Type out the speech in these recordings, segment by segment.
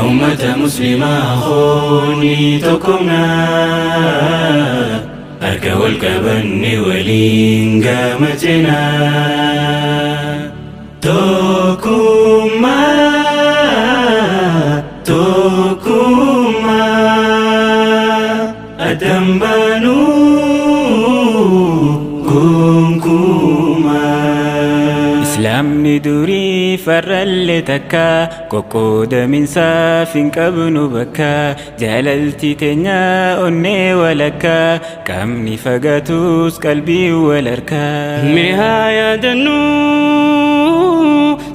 Ummata muslimaa koonni tokkomnaa, harka wal qabanne waliin gama cinaa. Tokkummaa, tokkummaa, addan baanuu gonkumaa. Islaamni durii farralle takka qoqqoodaminsaaf hin qabnu bakka, jaalalti teenya onnee walakka, qaamni fagaatus qalbii wal harkaa. Mee haa yaadannu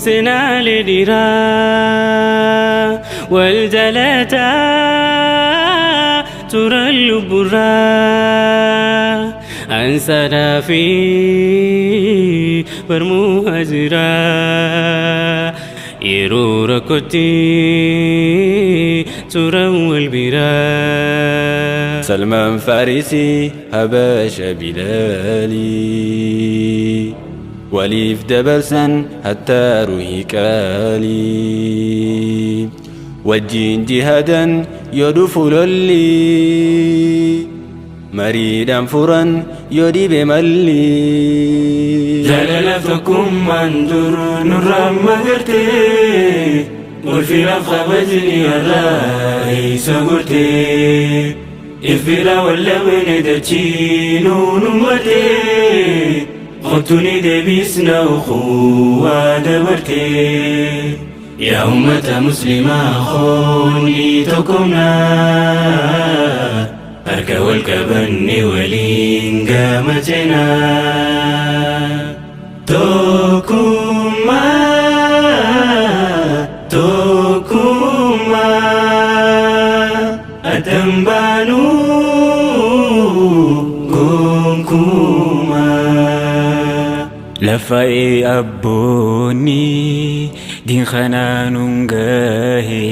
seenaalee dhiiraa wal jalataa turan lubburraa, ansaaraa fi barmuu hajiraa, yeroo rakkootti turan wal biraa. Salmaan Farisi, Habasha Bilali, waliif dabarsan hattaa ruhii qaalii, wajjiin jihadan yoo dhufu lolli, mariidhaan furan yoo dhibe malli. Jaalalaaf tokkummaan dur nurraa magartee, ulfinaaf kabajni irraa eessa gortee, ifira wallabne dachii nuun ummatee, qottuni deebisna ukhuwaa dabartee. Yaa ummata muslimaa koonni tokkomnaa, harka wal qabanne waliin gama cinaa. Tokkummaa, tokkummaa, addan baanuu gonkumaa. Lafa'ee abboonni diin kanaanuun gahe,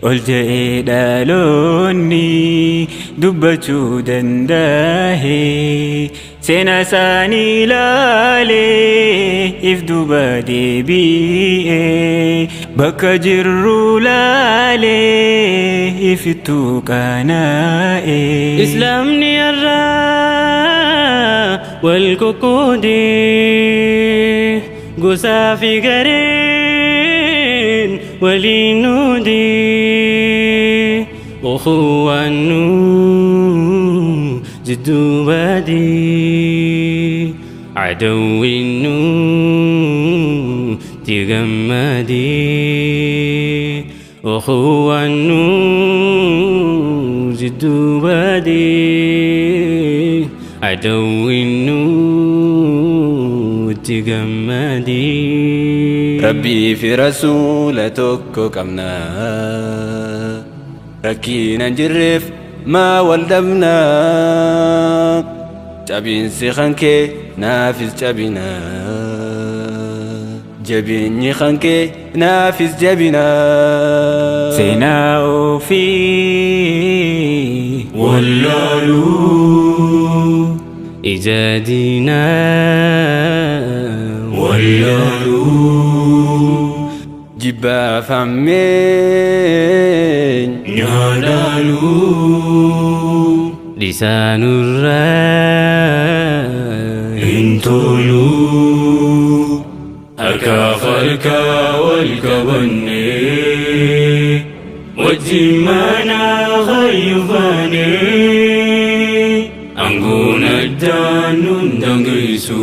ol je'ee dhaloonni dubbachuu danda'e, seenaa isaanii ilaalee if duuba deebi'e, bakka jirru laalee ifittuu qaana'e. Islaamni irraa wal qoqqoodee, gosaa fi gareen waliin nuudee, ukhuwaan nu jidduu badii, adawwiin nu gammadee, ukhuwaan nu jidduu badii, adawwiin nu gammadee. Rabbii fi rasuula tokko qabna, rakkinan jirreef maa wal dhabna? Cabiinsi kankee naafis cabina, jabeenyi kankee naafis jabina. Seenaa ofii Wallaaluu ija diinaa wallaaluu, jibbaaf hammeen nyaadhaaluu dhisaanurraa hin toluu, harkaaf harkaa wal qabanne wajjin mana hayyufaane, aangoon addaan nun dangeessu,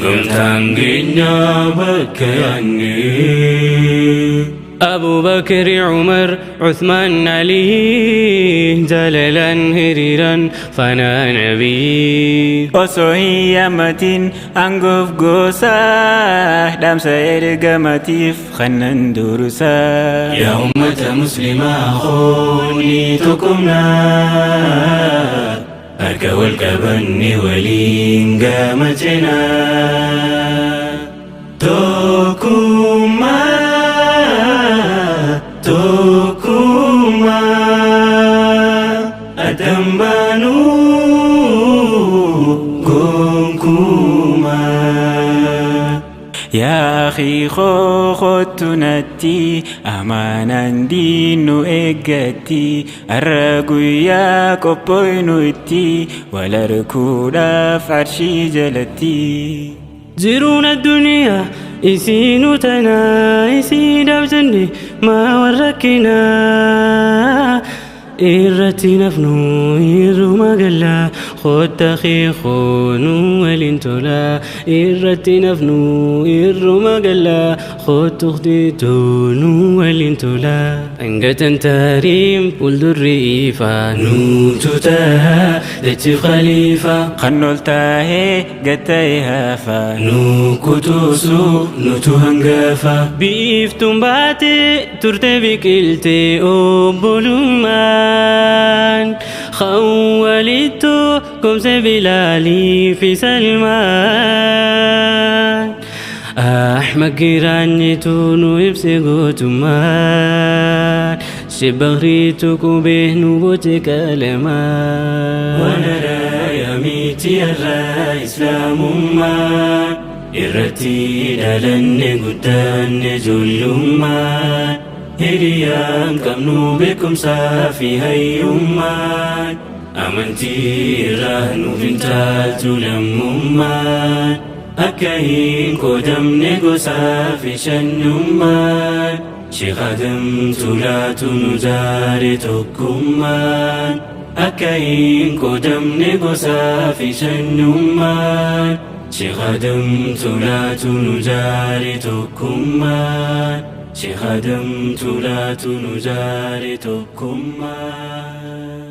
gamtaan keenya bakka yaanne. أبو بكر، عمر، عثمان، علي، جلالا هريرا فانا نبي. Osoo hin yaamatin aangoof gosaa, dhaamsa ergamatiif kannan dursaa. Yaa ummata muslimaa koonni tokkumnaa, harka wal qabanne waliin gama cinaa. Tokkummaa, tokkummaa, addan baanuu gonkumaa. Yaa akhii koo kottu natti amaanaan diinnu eeggatti arra guyyaa qophooynu itti wal arkuudhaaf arshii jalatti. Jiruun addunyaa isiinuu tanaa isiidhaaf jenne maa warra rakkinaa irratti nafnu irruma galla kotta keekoonu waliin tola irratti nafnu irruma galla kottu nu waliin tola. Hangatan taariin fuuldurri ifaa nuutu ta'a dachiif khaliifaa. Kan ol taahee gatta'e hafaa. Nu kutuusu nutu hangafa. Biiftuun baate turte biqilte obbolummaan kan walittu komse Bilaalii fi Salmaan. Ahmad Giraanyitu nu ibse gootummaan Shibariitu qubee nu boce qalamaan. Wanara miti irraa islaamummaa irratti dhalanne guddanne ijoollummaa hiriyaan qabnu beekumsaa fi hayyummaa amantii irraa nuuf hin taaltu lammummaa akka hin qoodamne gosaa fi shanyummaa Sheekh Adam Tulaatu nu jaare tokkummaan akka hin qoodamne gosaa fi shanyummaan Sheekh Adam Tulaatu nu jaare tokkummaan Sheekh Adam Tulaatu nu jaare tokkummaan.